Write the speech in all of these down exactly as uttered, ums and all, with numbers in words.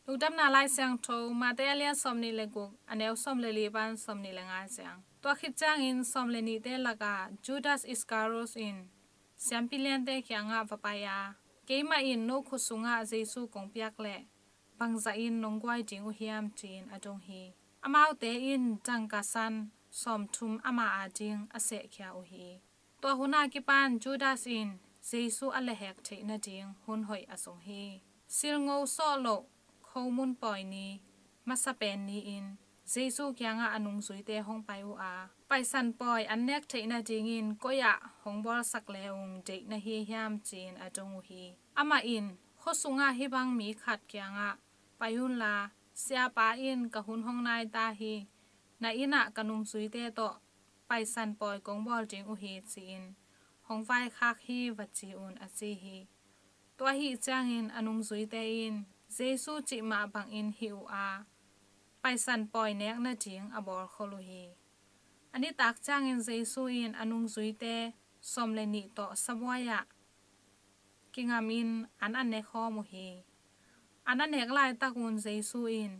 Lungdamna Lai Siangtho, Mate a lian sawmnih le guk, a neu sawm le li pan sawmnih le nga ciang. Tua khit ciangin sawm le nihte lakah Judas Iscariot in siampi liante kiangah va pai a, "Keimah in no khut sungah Jesu kong piak leh bangzah in nong guai ding uh hiam?" ci-in a dong hi. Amaute in dangka san sawmthum ama ading a sehkhia uh hi. Tua hun a kipan Judas in Jesu a lehhek theih nading hun hoih a zong hi. Silngo sawh loh khomun pawi ni masa pen ni-in Jesu kiangah a nungzuite hong pai uh a, "Paisan pawi an nek theih nadingin koi-ah hong bawlsak le ung deih na hi hiam?" ci-in a dong uh hi. Amah in, "Khua sungah hih bang mi khat kiangah pai unla, 'Siapa in ka hun hong nai ta hi, na innah ka nungzuite tawh paisan pawi kong bawl ding uh hi,' ci-in hong vaikhak hi," va ci un, a ci hi. Tua ahih ciangin a nungzuite in Jesu cih mah bangin hih uh a, paisan pawi nek nading a bawlkhol uh hi. A nitak ciangin Jesu in a nungzuite sawm le nih tawh sabuai-ah kingamin an a nekhawm uh hi. An a nek laitakun Jesu in,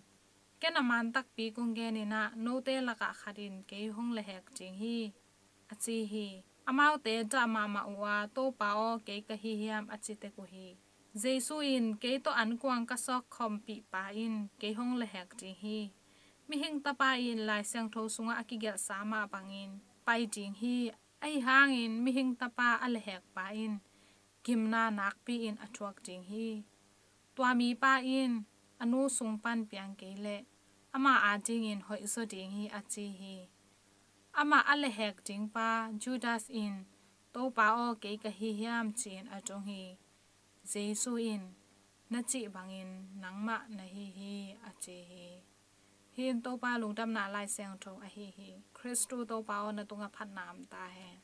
"Ken a man takpi kong genin ah, note lakah khat in kei hong lehhek ding hi," a ci hi. Amaute dah mahmah uh a, "Topa aw, kei ka hi hiam?" a ci tek uh hi. Jesu in, "Kei tawh ankuang ka sawk khawmpih pa in kei hong lehhek ding hi. Mihing Tapa in Lai Siangtho sungah a kigelhsa mah bangin pai ding hi. Ahi hangin Mihing Tapa a lehhek pa in gimna nakpi-in a thuak ding hi. Tua mipa in a nu sung pan piang kei leh ama adingin hoihzaw ding hi," a ci hi. Amah a lehhek ding pa Judas in, "Topa aw, kei ka hi hiam?" ci-in a dong hi. Jesu in, "Na cih bangin nangmah na hi hi," a ci hi. Hih in Topa Lungdamna Lai Siangtho ahi hi. Khristu Topa aw, na tungah phatna om ta hen.